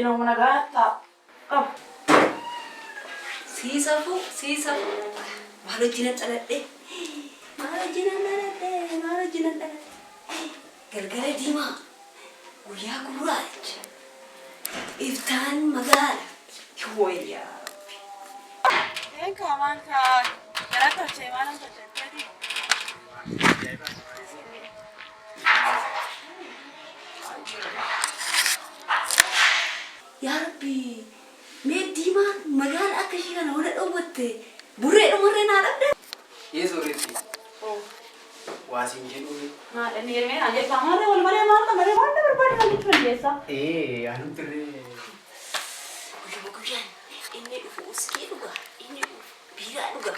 Nama nagaa ta'a. Qaba. Sii safuu, sii safuu. Maal wajjinan dhaladhe? Maal wajjinan dhaladhe? Maal wajjinan dhaladhe? Galgala diimaa, guyyaa gurraacha, iftaan magaala. Wayyaa Rabbi. Eegaa maal kaa gara tolchee maal tolchee? Yaa Rabbi, mee diimaa magaala akka ishii kana hona dhoowwatte burree dhumarree naa dhabde. Ee sooretti. Waa siin jedhuuni. Maal inni jedhamee naan jedhu maarree wal malee maal kan malee waan barbaade kan jechuu dandeessa. Ee anumti irree. Guyyuma guyyaan inni dhufu uskii dhuga, inni dhufu biiraa dhuga.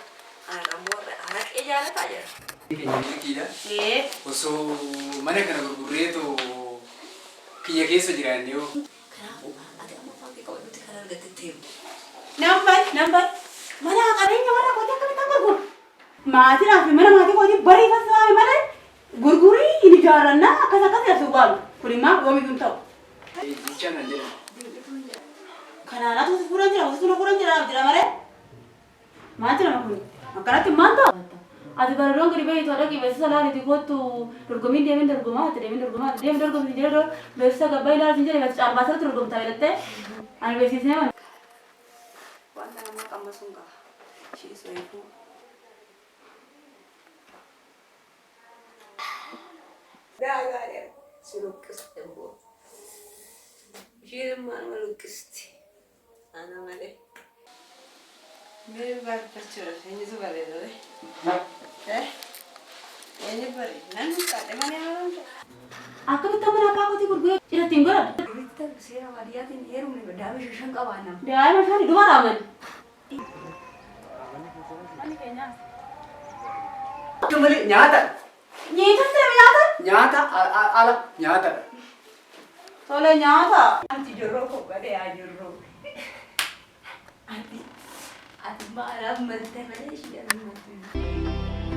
Har'a immoo haraqee jaalataa jira. Keenya milkiidha. Ee. Osoo mana kana gurgurreetoo kiyya keessa jiraanne hoo. Kanaafuu ati amma afaan kee qabadhutti kan argatte teeru. Nambar nambar mana qabeenya warra kootii akkamitti akka gurguru? Maatiidhaa fi mana maatii kootii bariifasaa malee gurgurii hin ijaarrannaa akkas akkas jedhu waamu. Kun immoo yoomiyyuu hin ta'u. Jechaa nan jedhan. Kanaan atu fuudhan jira, gosa suna fuudhan jira jira malee. Maal jedhama kun? Akkanatti maal ta'u? Ati baradoon gadi bahitu dhaqi beeksisa laaliiti kottu dorgomiin deemin dorgomaa ati deemin dorgomaa ati deemin dorgomti jedhe beeksisa gabbaa ilaalti jedhe beeksisa caalbaasirratti dorgomtaa jedhattee ani beeksisnee mana. Wanta namaa qammasuun qaba. Ishee so'eefuu. Daagaa jedha. Si luqqiste immoo. Isheen immoo anuma luqqisti. Ana malee. Mee barbaachisuudhaaf eenyutu bareeda ree? Eh? Eenyu bareeda? Nan huqqadhe malee maal ta'e? Akkamitti mana abbaa kootii gurguree cidha ittiin godhadha? Duriitti seera baadiyyaatiin heerumne daa'ima shan qabaanna. Daa'ima shani dubara amani. Manni keenyaas. Akka malee nyaata. Nyaata siree nyaata? Nyaata ala nyaata. Tole nyaata. Anti jirroo koo badee haa jirroo. Ati ati maalaaf malte malee ishee malte.